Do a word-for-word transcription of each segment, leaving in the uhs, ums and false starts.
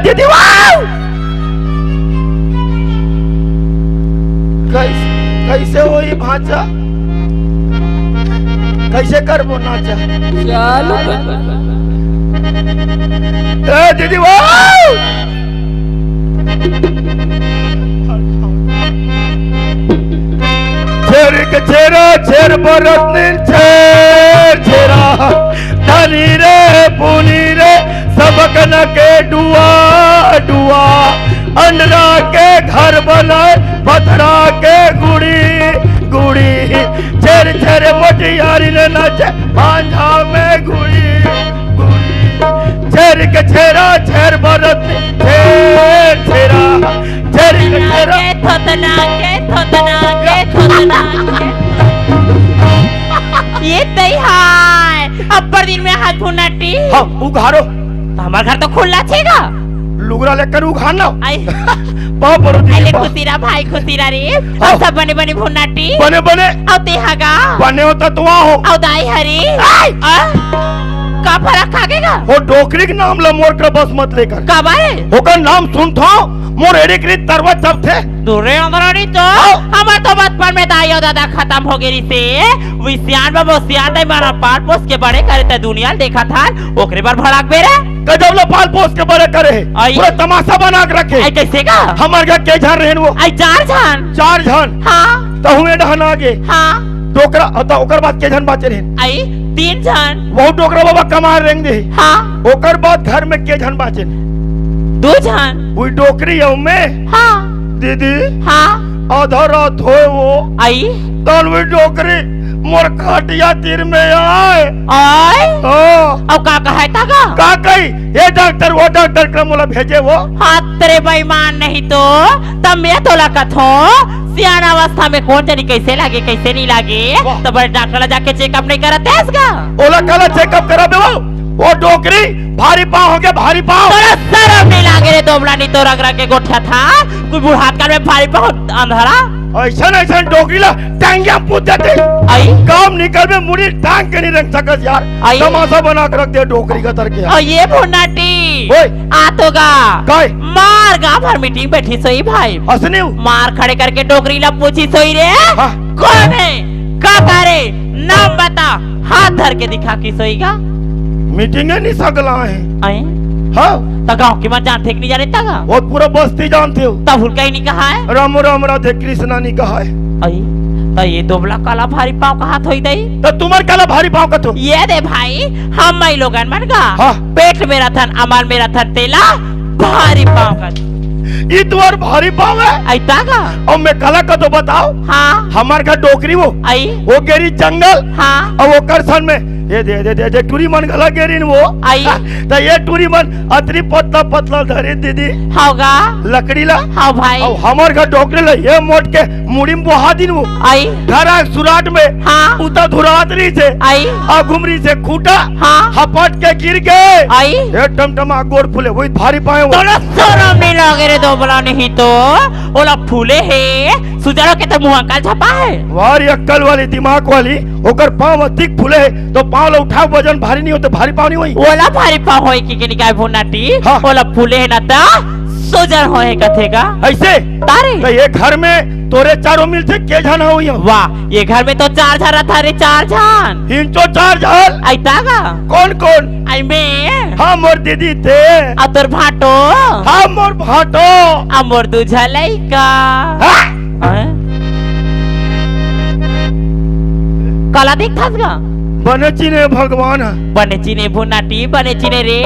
दीदी, वाओ! कैसे, कैसे होई भांचा? कैसे करबो नाचा? चालू कर। ए दीदी, वाओ! छेरिक छेरा छेर बरत नीन छेर छेरा, धनी रे पुनी रे सबकन के डुआ डुआ, अंडरा के घर बनाए पथरा के गुड़ी गुड़ी, छेर छेर मोटियारी ने नाचे भांजा में गुड़ी गुड़ी, छेरिक छेरा छेर बरत छेर छेरा, छेरिक छेरा। के थोतना के थोतना के थोतना के। ये तई हाय, अब्बड़ दिन में हाथ भुनाटी। हाँ, उघारो। तो हमार घर तो खुला छेगा। लुगरा लेकर उघार ना। आई। पाँव परो दीदी, अरे पाँव। खुशी रहा भाई, खुशी रहा रे। हाँ। अब सब बने बने भुनाटी। बने बने। अब तेहा गा। बने होता तो वहाँ हो। अब दाई हरी। आई। आ? का फरक खा गेगा? वो डोकरी के नाम ला मोर कर बस मत लेकर। का बारे? ओकर नाम सुन थो, मोर एड़ी के तरवा चपथे। दूरे अंदरानी तो, हाँ। हमार तो बचपन में दाई और दादा खतम हो गए से, वी सियान बाबू सियान दाई मारा पाल पोस के बड़े करे ते दुनिया ल देखा था, ओकरे बर भड़क बेरे। गजब ला पाल पोस के बड़े करे हे। आई। पूरा तमाशा बना के रखे। आई कैसे का? हमार घर के झन रहेन वो? आई चार झन। चार झन? हाँ। तहुए डहन आगे। हाँ। डोकरा, त ओकर बाद के झन बाचे रहेन? आई तीन झन। वो डोकरा बाबा कमाए रेंग दे। हाँ। ओकर बाद घर में के झन बाचे? दो झन। वही डोकरी अउ मैं। हाँ। दीदी। हाँ। आधा रात होए वो। आई। तन वही डोकरी मोर खटिया तीर में आए। आए? हाँ। अब का कहे तागा? का कही? ये डॉक्टर, वो डॉक्टर के मोला भेजे वो। हाथ तेरे बेईमान नहीं तो, तब मैं तोला कथो, सियाना अवस्था में कोन जनी कैसे लागे, कैसे नहीं लागे, वाह। तो बड़े डॉक्टर ला जाके चेकअप नहीं करत हस का? ओला काला चेकअप कराबे वो? वो डोकरी, भारी पाँव हो गया, भारी पाँव। तोला शरम नहीं लागे रे, दोबला नहीं तो रग रग के गोठिया था, कोई बुढ़ात काल में भारी पाँव अंधरा। ऐसा ना ऐसा डोकरी ला टांगिया पूछ देते। आई। काम निकल में मुड़ी टांग के नहीं रंग सकत यार। आई। तमाशा बना के रख दे डोकरी का तरके यार। और ये भुन्नाटी। ओए। आ तो गा। काय? मार गा भर मीटिंग बैठी सोई भाई। असने हूँ। मार खड़े करके डोकरी ला पूछी सोई रे। हाँ। कौन है? का करे? नाम बता। हाथ धर के दिखा की सोई गा। मीटिंग है नहीं सकला है। आए? हाँ। त गांव के मन जानते कि नहीं जाने तगा? वो पूरा बस्ती जानते हो। तब हुलका ही नहीं कहा है। राम राम राधे कृष्णा नहीं कहा है। आई, त ये दोबला काला भारी पाँव कहा थोई दई? त तुम्हार काला भारी पाँव का थो? ये दे भाई, हम मई लोगन मन का हाँ। पेट में रथन, अमल में रथन तेला भारी पाँव का। ई तुम्हार भारी पाँव है? आई ता का? और मैं काला का तो बताओ। हाँ। हमार घर डोकरी वो। आई। वो गेरी जंगल। हाँ। और वो करसन में ये दे, दे, दे, दे, टूरी मन घला गेरिन वो। आई। त ये टूरी मन अतरी पतला, पतला धरे दीदी। हाव गा। लकड़ी ला। हाव भाई। अउ हमर घर डोकरी ला, ये मोट के मुड़ी में बोहा दिन वो। आई। घर आ सुराट में। हाँ। उता धुरात रही से। आई। आ घुमरी से खूटा। हाँ। हपट के गिर गए। आई। ए टमटमा गोड़ फूले, वही भारी पाए वो। तोला शरम नहीं लागे रे दोबला नहीं तो। ओला फूले हे। सुजारो के तो मुंह अंकल छपा है। वारी अक्कल वाली, दिमाग वाली, ओकर पाँव अधिक फूले हे, तो पाँव ला उठाव, वजन भारी नहीं होते, भारी पाँव नहीं होई। ओला भारी पाँव होए के, के निकाय भुन्नाटी, हाँ। ओला फूले हे ना त सुजन होए कथे का। ऐसे? तारे। तो ये घर में तोरे चारों मिल से के झन हो यहाँ? वाह, ये घर में तो चार झन रहा रे, चार झन। हिंचो चार झन? आई ता का? कौन कौन? आई मैं। हाँ, मोर दीदी थे। आ तोर भाटो। हाँ, मोर भाटो। आ मोर दू झन लइका। हाँ। हैं? काला देखथस गा? बने चिने भगवान है। बने चिने भुन्नाटी, बने चिने रे।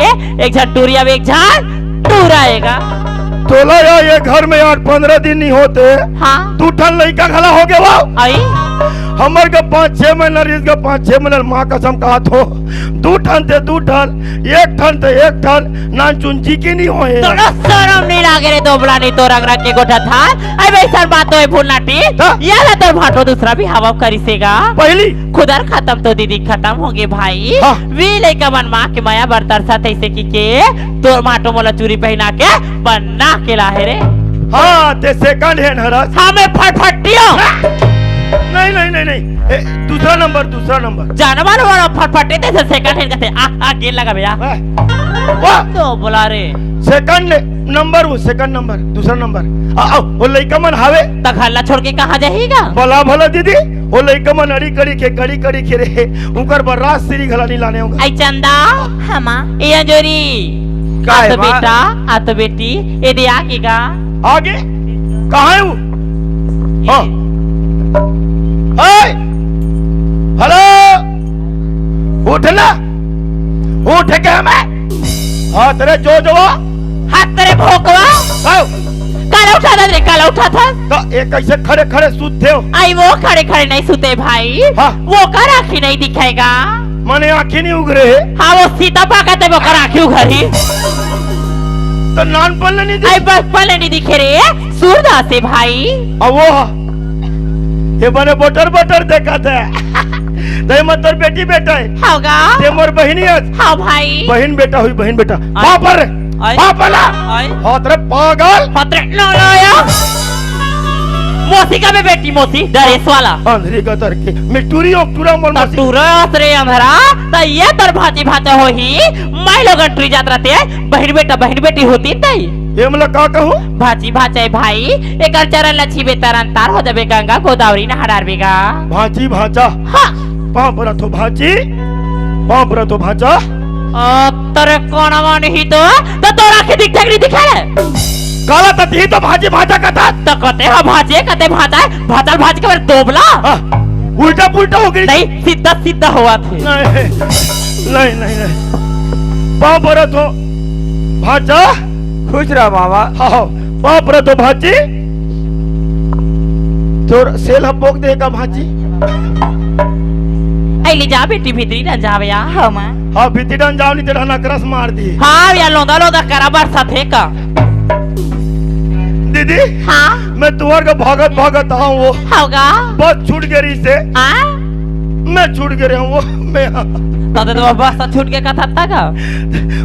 एक झन टूरी अब एक झन टूरा आएगा। तोला या ये घर में यार पंद्रह दिन नहीं होते। हाँ। दू ठन लइका घला हो गए वो। आई। हमर के पाँच छह महीना रिस के पाँच छह महीना माँ कसम कहा थो। दू ठन ते दू ठन, एक ठन ते एक ठन, नानचुन जी की नहीं होए। तोला शरम नहीं लागे रे दोबला नहीं तो रग रग के गोठा था। आई वैसा बात तो है भुन्नाटी। हाँ। ये ले तोर भाटो दूसरा भी हवा करिसेगा। पहली। खुदर खत्म तो दीदी खत्म होगे भाई। हाँ। वी लइका मन माँ के मया बर तरसत ऐसे की के तोर भाटो मोला चूरी पहना के बना के लाहे रे। हाँ, ते second hand हरस। हाँ, मैं फटफटियो। नहीं, नहीं, नहीं, नहीं। ए, दूसरा नंबर, दूसरा नंबर। जाना वाला वाला फटफटे ते से second hand कथे। आ, आ, गेल लगा भैया। वाह। वाह। तो बोला रे। सेकंड नंबर, वो सेकंड नंबर, दूसरा नंबर। आ, आ, वो लइका मन हावे। त घर ला छोड़ के कहाँ जाही गा? भला, भला दीदी, वो लइका मन अड़ी कड़ी के, कड़ी कड़ी के रे, उकर बर राजश्री घला नी लाने होगा। आई चंदा, हमा। ए अंजोरी, का आ है तो माँ? बेटा, आ तो बेटी, ए दे आगे गा। आगे? कहाँ है वो? हाँ। ए! हेलो! उठ ना! उठ के हमें! हाँ, तेरे जो जो वो। हाथ तेरे भोकवा। हाँ। काला उठा था रे, काला उठा था। तो ये कैसे खड़े खड़े सूत थे हो? आई वो खड़े खड़े नहीं सूते भाई। हाँ। वो का राखी नहीं दिखेगा। मने आँखी नहीं उघरे है। हाँ, वो सीता पाका ते वो का राखी उघरी। तो नान पल्ले नहीं दिखे। आई बस पल्ले नहीं दिखे रे, सूरदास है भाई। अब वो हा। ये बने बटर बटर देखा था। ते मत तोर बेटी बेटा है। होगा। ते मोर बहिनी है। हाँ भाई। बहिन बेटा हुई, बहिन बेटा। आई। बाप रे। आई। बाप ला। आई। हाथ रे पागल। हाथ रे नो नो या। मौसी का बे बेटी मौसी, डरेस वाला। अंधरी का तर के। मिटूरी ओकटूरा मोर मौसी। टूरा रे अंधरा, त ये तोर भांची भांचा होही। मैं लोगन टुरी जात रहते, बहिन बेटा, बहिन बेटी होती तई। ये मतलब का कहूँ? भांची भांचा है भाई, एकर चरण लच्छी बे तरन तार हो जाबे गंगा गोदावरी नहा डारबे गा। भांची भांचा। हाँ। पाँव परत हो भांची, पाँव परत हो भांचा। आ, तोरे कोनवा नहीं तो, तो तोरा के दिख नहीं दिखे रे? काला तती तो भांची भांचा कथा। तो कते हो भांची, कते भांचा है, भांचा भांची के बारे दोबला। हाँ, उल्टा पुल्टा हो गई। नहीं, सीधा सीधा हुआ थे। नहीं, नहीं, नहीं, नहीं। पाँव परत हो भांचा। खुश रह मामा। हाँ, हाँ, पाँव परत हो भांची। तोर सेल ह पोक दे का भांची। ऐ ले जा बेटी भीतरी डन जावे या। हाँ माँ। हाँ, भीतरी डन जाओ, नहीं तेरा नकरस मार दी। हाँ या लोंदा लोंदा करा बरसा थे का। दीदी। हाँ। मैं तुहर का भागत भागत आऊँ वो। होगा। बस छूट गई से। हाँ। मैं छूट गए हूँ वो। मैं। तदे तो बस छूट के कथा था का।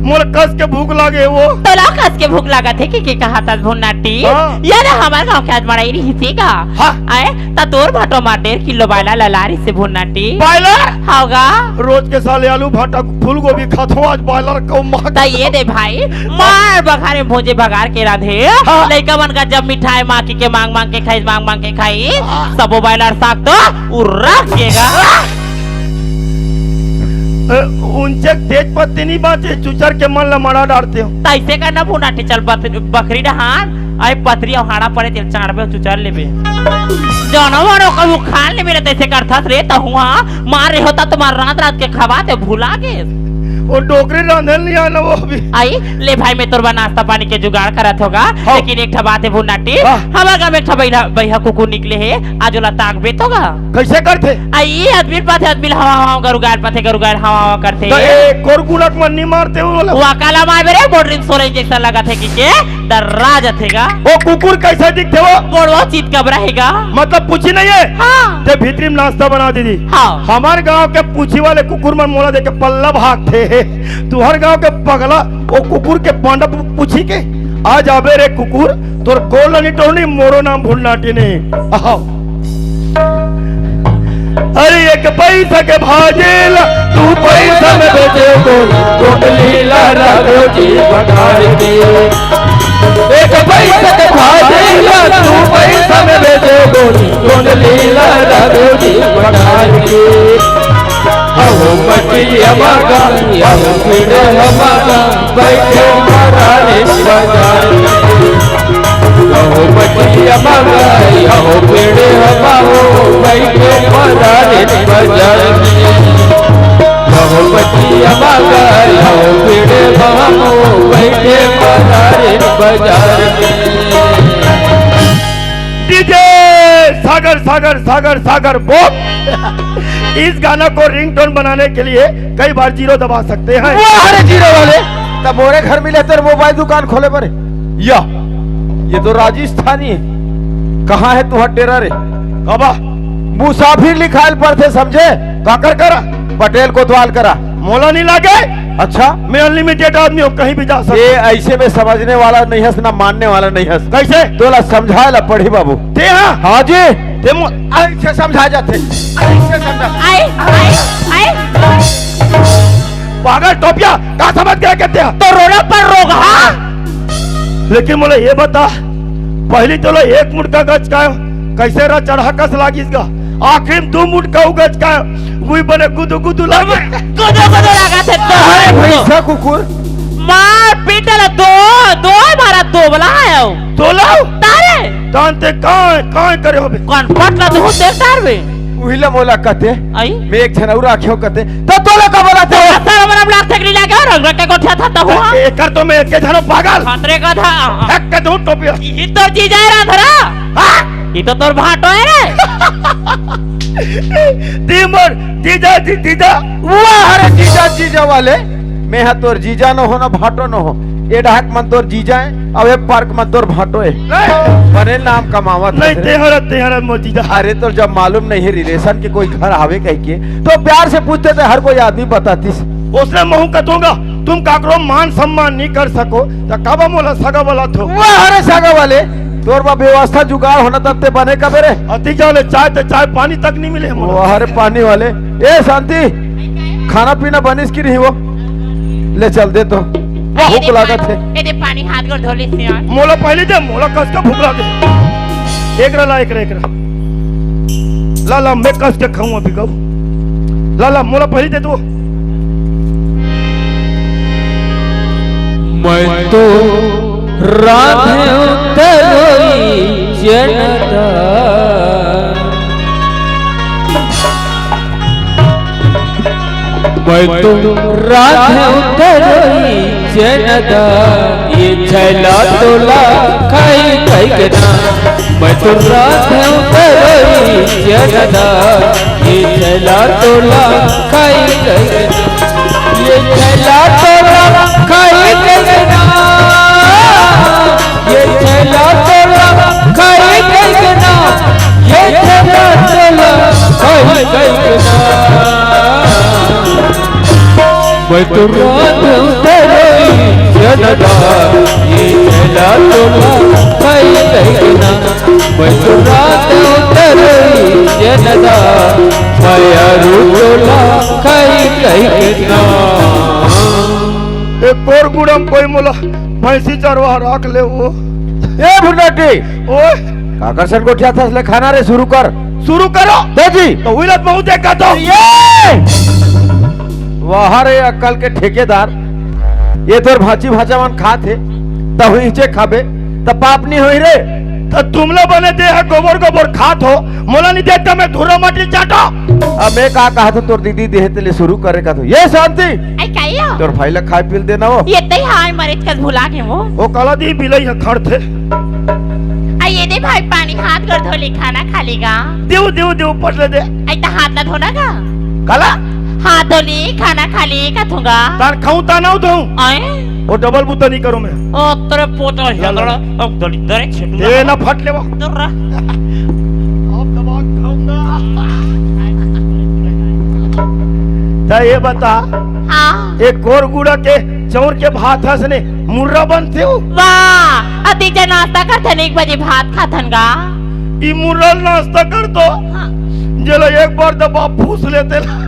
मोर कस के भूख लागे वो। तोला कस के भूख लागत हे कि के कहा था भुन्नाटी? हाँ। ये रे हमार गाँव के आज मड़ई रही थी का? हाँ। आए, त तोर भाटो मार डेढ़ किलो बायला ललारी से भुन्नाटी। बायला? होगा। रोज के साले आलू भाटा फूल गोभी खात हो, आज बायला को मार। त ये दे भाई, मार बघारे भोजे बघार के राधे। हाँ। लइका मन का जब मिठाई माँ की के मांग मांग के खाई, मांग मांग के खाई, हाँ। सबो बायला साग तो उर्रा केगा। अ, उनचे तेज पत्ती नहीं बाँचे, चुचर के मन ला मड़ा डारते हो। तैसे का ना भुन्नाटी चल बत-, बकरी डहान, आए पतरी अउ हाड़ा पड़े तेल चाड़बे अउ चुचर लेबे। जानवर ओकर वो खान ले मेरे तैसे करथस रे, त हुआ मार रहे होता तुम्हार रात रात के खवा ते भुला गे। वो डोकरी रांधल नहीं आना वो अभी। आई, ले भाई मैं तोर बर नाश्ता पानी के जुगाड़ करत होगा, हाँ। लेकिन एक ठा बात हे भुन्नाटी, हाँ। हमार गाँव में एक ठा बैला, बैहा कुकुर निकले हे, आज ओला ताकबे तो गा। कैसे करथे? आ, ये आदमी पाथे, आदमी हवा, हवा, गरु गाय पाथे, गरु गाय हवा, हवा करथे। तो ए, कोरकुलक मन नहीं मारते हो बोला? वा काला मार बेरे, बोर्डिंग सोरे जैसा लगा थे कि के, डर्रा जाथे गा। वो कुकुर कैसे दिखथे वो? बोड़वा चीत कबरा हे गा। मतलब पूछी नहीं है? हाँ। ते भीतरी में नाश्ता बना दीदी। हाँ। हमारे गांव के पूछी वाले कुकुर मन मोला देख के पल्ला भागथे। तुहर गांव के पगला, वो कुकुर के पांडा पू-, पूछी के, आ जाबे रे कुकुर, तोर गोड़ ल नहीं टोरनी, मोरो नाम भुन्नाटी नहीं। आओ। अरे एक पैसा के भाजेला, दू पैसा में बेचे गोली, गोंडली ला राघो जी पठार के। एक पैसा के भाजेला, दू पैसा में बेचे गोली, गोंडली ला राघो जी पठार के। अहो मटिया मगा, अहो फिर मगा, बैठे मरारे बाजार में। अहो मटिया मगा, अहो फिर मगा, बैठे मरारे बाजार में। अहो मटिया मगा, अहो फिर मगा, बैठे मरारे बाजार में। डीजे सागर, सागर, सागर, सागर, बॉम। इस गाना को रिंगटोन बनाने के लिए कई बार जीरो दबा सकते हैं। वाह रे जीरो वाले, तब मोरे घर मिले तेरे मोबाइल दुकान खोले पर। या, ये तो राजस्थानी है। कहाँ है तुम्हारा डेरा रे? बाबा। मुसाफिर लिखाइल पढ़ते समझे? काकर करा? पटेल कोतवाल करा। मोला नहीं लागे। अच्छा। मैं अनलिमिटेड आदमी हूँ, कहीं भी जा सकता ये हूँ। ऐसे में समझने वाला नहीं हस, ना मानने वाला नहीं हस। कैसे? तोला समझाए ला पढ़ी बाबू। ते हाँ? हाँ जी। ते मो- ऐसे समझा जाते। ऐसे समझा। आए, आए, आए। पागल टोपिया, का समझ गया कहते हैं? तो रोड़ा पर रोग, हाँ? लेकिन मोला ये बता, पहली तोला एक मुटका गचकायो, कैसे रा चढ़ा कस लागिस गा? आखिरी में दू मुटका उ गचकायो, वही बने गुदु गुदु लागे। गुदु गुदु लागथे तो। अरे भैंसा कुकुर। मार पीट ल दो, दो मारा दो बला आयो। तोला? तारे। तान ते काय, काय करे होबे? कौन पटला तो देख तार बे। उहिला मोला कते। आई? मैं एक झन अउ राख्यो कते। तो तोला का बोला थे? तो सर, हमरा ब्लॉक तक नहीं लागे और रंग के गोठिया था तो हुआ। ए-, एकर तो मैं एक झनो पागल। खतरे का था। फेंक के दूं टोपी। ये तो जीजा है राधरा। हाँ? ये तो तोर भाटो है रे। दी मोर जीजा जी, जीजा। वाह रे जीजा, जीजा वाले। मैं हा तोर जीजा न हो, न भाटो न हो। ये डहक मन तोर जीजा है, अब ये पार्क मन तोर भाटो है। नहीं। बने नाम कमावत नहीं, है। तेहरा, तेहरा मोर जीजा। अरे, तो जब मालूम नहीं है रिलेशन के कोई घर आवे कह के, तो प्यार से पूछते थे, हर कोई आदमी बतातीस। उसने महू कतूंगा, तुम काकरो मान सम्मान नहीं कर सको, तो काबा मोला सगा वाला थो। वाह रे सगा वाले, तोर बा व्यवस्था जुगाड़ होना तब ते बने कबे रे। अति जाले चाय ते चाय पानी तक नहीं मिले मोला। वाह रे पानी वाले। ए शांति, खाना पीना बनिस की नहीं वो? ले चल दे तो। भूख लागत है। ए दे पानी हाथ गोड़ धो ले से यार। मोला पहले दे, मोला कस के भूख लागे। एक रा ला, एक रा, एक रा। ला, ला, मैं कस के खाऊं अभी गऊ। ला, ला, मोला पहले दे दो। मैं तो राधे तरोई जनता। मैं तो राधे तरोई जनता, ये छैला तोला खाई खाई के ना। मैं तो राधे तरोई जनता, ये छैला तोला खाई खाई के ना। ये छैला तोला खाई खाई के ना। ये छैला तोला खाई खाई के ना। ये छैला तोला खाई खाई के ना। मैं तो रात उतरई जनता, ये छैला तोला खाई खाई के ना। मैं तो रात उतरई जनता, मैं अरू तोला खाई खाई के ना। ए कोर गुड़म कोई मोला भैंसी चरवाहा राख ले वो। ए भुन्नाटी, ओए। काकर सन गोठियाथस ले खाना रे, शुरू कर। शुरू करो। दे जी। तो हुई रात महू देखा तो। ये वाह रे अक्कल के ठेकेदार, ये तोर भांची भांचा मन खात हे, त हुई इचे खाबे, त पाप नहीं होई रे। त तुमला बने दे है गोबर गोबर खात हो, मोला नहीं देता मैं धूरा माटी चाटो। अब मैं का कहा था तोर दीदी देहे तेले शुरू करे का तो। ये शांति। आई कायो? तोर भाई ला खाए पील देना वो। ये तई हाय मरे कस भुला के वो। वो काला दी बिलई ह खड़ थे। आई ये दे भाई पानी हाथ कर धो ले खाना खा लेगा। देव देव देव पट ले दे। आई त हाथ ला धोना का? काला? हाथ धो ले खाना खा ले का थूंगा। तार खाऊं ता ना धोऊं। आए? वो डबल बुता नहीं करूं मैं। ओ तेरे पोता ला, ला, ला। हेंगड़ा, अब दलिद्दर है छेटू ए ला। ना फट ले वो। तो रह। अब दबा के खाऊंगा। त ये बता, हाँ। एक गोर गुड़ा के चौर के भात हस ने मुर्रा बनते हो? वाह, अति जे नाश्ता करथन, एक बजे भात खाथन गा। ई मुर्रा नाश्ता कर दो। हाँ। जेला एक बार दबा फूस लेते ला।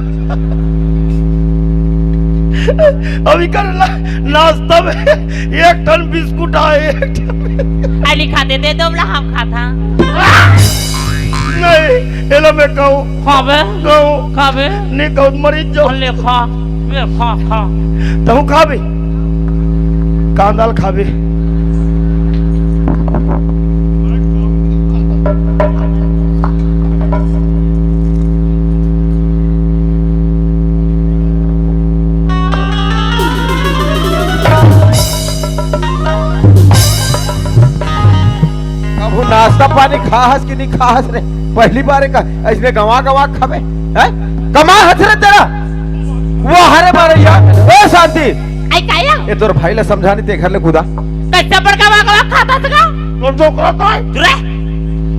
अभी कर ला, नाश्ता में एक टन बिस्कुट आए, एक टन। अली खाते दे दो, बोला हम खाता। नहीं, एला मैं कहूँ। खाबे? कहूँ। खाबे? नहीं कहूँ, मरी जाओ। ले खा, ले खा, खा। तहूँ खाबे? कांदा ल खाबे? कभू नाश्ता पानी खा हस कि नहीं खा हस रे? पहली बार का ऐसने गवा गवा खाबे, हैं? कमा हस रे तेरा। वो हरे मारे यार। ए शांति। आई काया? ए तोर भाई ला समझानी ते घर ले कूदा। कैसे बड़का गवा गवा खाता था? तो जो करता है। रे।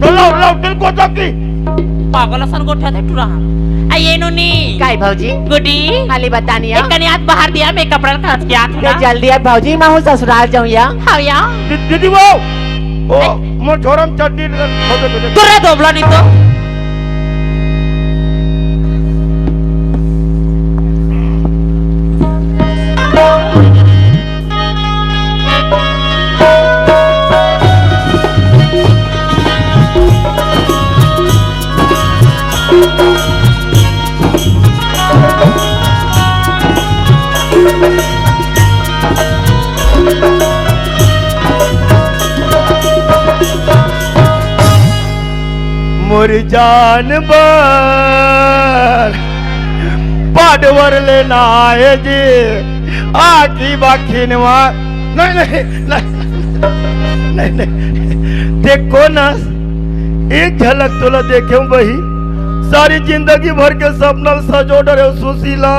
तो लो, लो, दिल को तकी। पागल असन गोठा थे टुरा हम। आ ये नोनी। काय भौजी? गुडी। खाली बतानिया। एक कने हाथ बाहर दिया, मैं कपड़ा काट के हाथ ये ना। जल्दी आ भौजी, मैं हूँ ससुराल जाऊँ या। हाँ या। दीदी वो। ओ, ए। मोर झोरम चड्डी खोदे खोदे। तोरे दोबला नहीं तो। जानवर पाडवर लेना है जी, आखी बाखिनवा। नहीं, नहीं, नहीं, नहीं, नहीं। देखो ना, एक झलक तोला देखे बही, सारी जिंदगी भर के सपना ल सजो डरे सुशीला।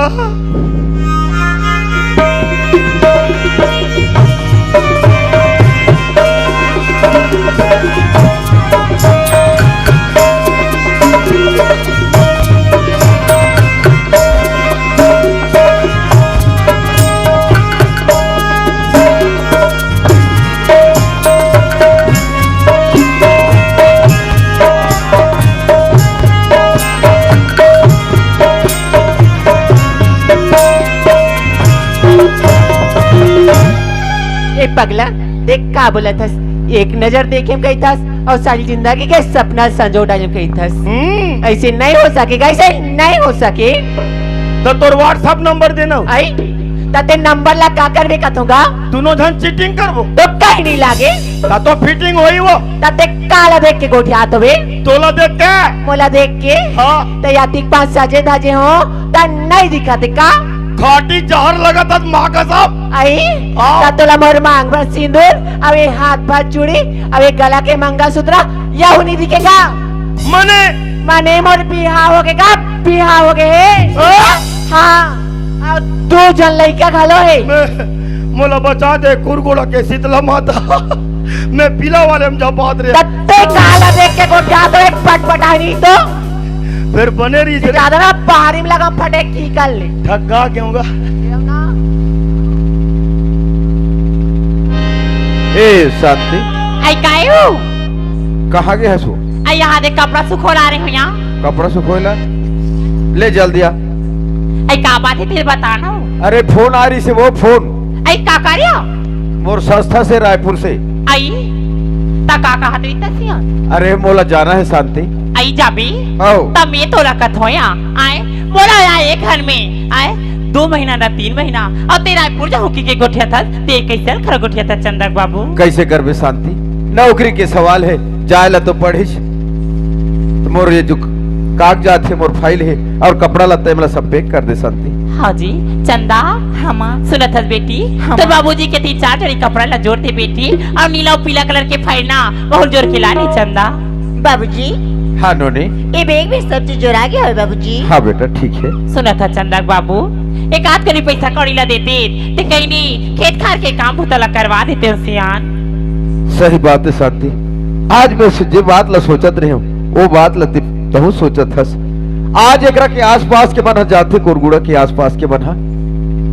ए पगला, देख का बोलत हस, एक नजर देखे में कहिथस अउ सारी जिंदगी के सपना संजो डाले कहिथस। हम्म। ऐसे नहीं हो सकेगा, ऐसे नहीं हो सके। तो तोर WhatsApp नंबर देना। आई, त ते नंबर ला का करबे कथों गा? दोनों झन चीटिंग करबो। तो कहीं नहीं लागे। ता तो फिटिंग होई वो। त ते काला देख के गोठियात होबे? तोला देख के। मोला देख के? हाँ। त यातिक पास सजे धजे हो, त नहीं दिखत का? खाटी जहर लगत हस माँ कसम। आई? हाँ। त तोला मोर मांग भर सिंदूर, अउ ए हाथ भर चूड़ी, अउ ए गला के मंगलसूत्र, यहू नहीं दिखेगा। मने? मने मोर बिहाव होगे का, बिहाव होगे हे। हाँ? हाँ, अउ दू झन लइका घलो हे। मैं, मोला बचा दे कुरकुड़ा के शीतला माता। मैं पीला वाले में जा बात रे। तत्ते काला देख के गोठियात हो, एक पटपटाही नहीं तो। फिर बने रही से। ज्यादा ना बाहरी में लगा फटे की कर ले। ठग्गा क्यों गा? ए शांति। आई काहे हो? कहाँ गे हस वो? आई यहाँ दे कपड़ा सुखोला रहे हो यहाँ। कपड़ा सुखोला? ले जल्दी आ। आई का बात हे तेरे बताना हो। अरे फोन आ रही से वो फोन। आई का कार्य? मोर संस्था से रायपुर से। आई ता का कहा तू इतना सिया? अरे मोला जाना हे शांति। आई जाबी? आओ। ता मैं तोला कथों या। आए मोला या एक घर में आए दो महीना ना तीन महीना अउ ते रायपुर जाहूँ कहिके गोठियाथस, ते कइसे खरा गोठियाथस चंदा के बाबू? कइसे करबे शांति, नौकरी के सवाल हे, जाए ला तो पड़िस। तो मोर ये जो कागजात हे, मोर फाइल हे अउ कपड़ा लत्ता हे, मोला सब पैक कर दे शांति। हाँ जी, चंदा। हाँ माँ। सुनत हस बेटी, हाँ तोर माँ। बाबूजी के तीन चार जोड़ी कपड़ा ला जोर दे बेटी, अउ नीला अउ पीला कलर के फाइल ना बहुत जोर के ला ले चंदा। बाबूजी। हाँ नोनी। ए बैग में सब चीज जोरा गे हवे बाबूजी। हाँ बेटा, ठीक हे। सुनत हस चंदा के बाबू, एक आध कनी पैसा कौड़ी ला देते, ते कहीं नहीं खेत खार के काम भूता ला करवा देते हो सियान। सही बात हे शांति, आज मैं सु-, जे बात ला सोचत रहे हूँ, वो बात ला ते तहूँ सोचत हस। आज एकरा के आसपास के मन ह जानथे, कुरगुड़ा के आसपास के मन ह,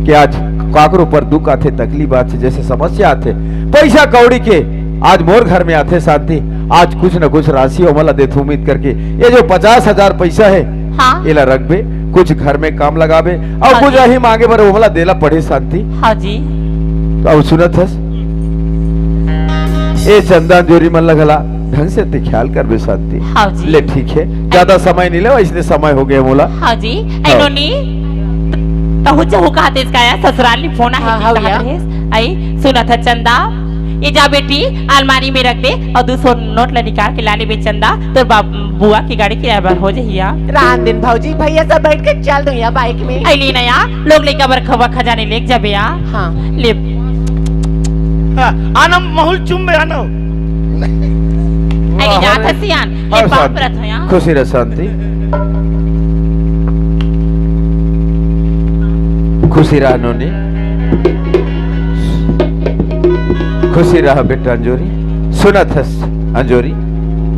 कि आज काकरो ऊपर दुख आथे, तकलीफ आथे, जैसे समस्या आथे, पैसा कौड़ी के आज मोर घर में आथे शांति, आज कुछ न कुछ राशि ओमन ला देथूं उम्मीद करके। ये जो पचास हजार पैसा हे, हाँ। एला रखबे, कुछ घर में काम लगाबे, अउ हाँ कुछ जी। अही मांगे बर ओमन ला देला पड़े शांति। हाँ जी। तो अब सुनत हस, ए चंदा अंजोरी मन ला घला ढंग से ते ख्याल करबे शांति। हाँ जी। ले ठीक हे, ज्यादा समय नहीं ले, इसने समय हो गया मोला। हाँ जी। हाँ। ए नोनी, तहू चहू कहा तेज का यार ससुराल नी फोन आहे हाँ, कि हाँ, कहा भैया। तेज? आई, सुनत हस चंदा, ये जा बेटी, अलमारी में रख दे अउ दू सौ नोट ला निकाल के ला ले बे चंदा, तोर बाप, बुआ के गाड़ी किराया बर हो जही यार। रान दिन भौजी, भैया सब बैठ के चल दो यार बाइक में। अइली ना यार, लोग लइका बर खवा खजाने लेके जाबे यार। हाँ। ले। हाँ, आना माहौल चुम्बे आना। अरे वाह, जात अरे। हस सियान, ले हाँ, पाँव शांति। परत हो यार। खुशी रह शांति। खुशी रह नोनी। खुशी रह बेटा अंजोरी। सुनत हस अंजोरी,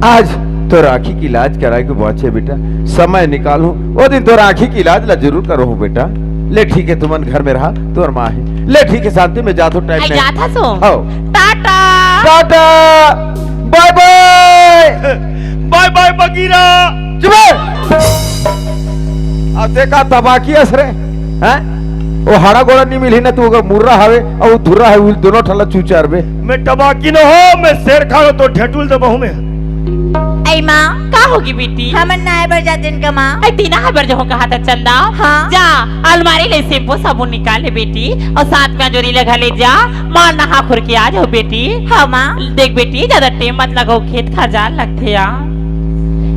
आज तोर आँखी के इलाज कराए के बाँचे बेटा, समय निकालहूँ, वो दिन तोर आँखी के इलाज ला जरूर करहूँ बेटा। ले ठीक हे, तुमन घर में रहा, तोर माँ हे। ले ठीक हे शांति, मैं जात हूँ टाइम आई नहीं। जात हस हो? हाँ। टाटा। टाटा। बाय बाय। बाय बाय बगीरा। चुप हे। अब देखा तबाकी असरे, हैं? वो हाड़ा गोड़ा नहीं मिली ना, तू अगर मुर्रा हवे अउ धुर्रा हे, उल दोनों ठला चूचार बे। मैं टबाकी न हो, मैं शेर खान हो तो ढेटुल दे बहू में। ऐ माँ, का होगी बेटी? हमन नहाए बर जातेन का माँ? ऐ तीना है बर जो कहा था चंदा। हाँ। जा, अलमारी ले शैम्पू साबुन निकाल ले बेटी, अउ साथ में अंजोरी लगा ले जा। माँ नहा खुर के आ जाओ बेटी। हाँ माँ। देख बेटी, ज्यादा टेम मत लगाओ, खेत खा जान लगथे यार।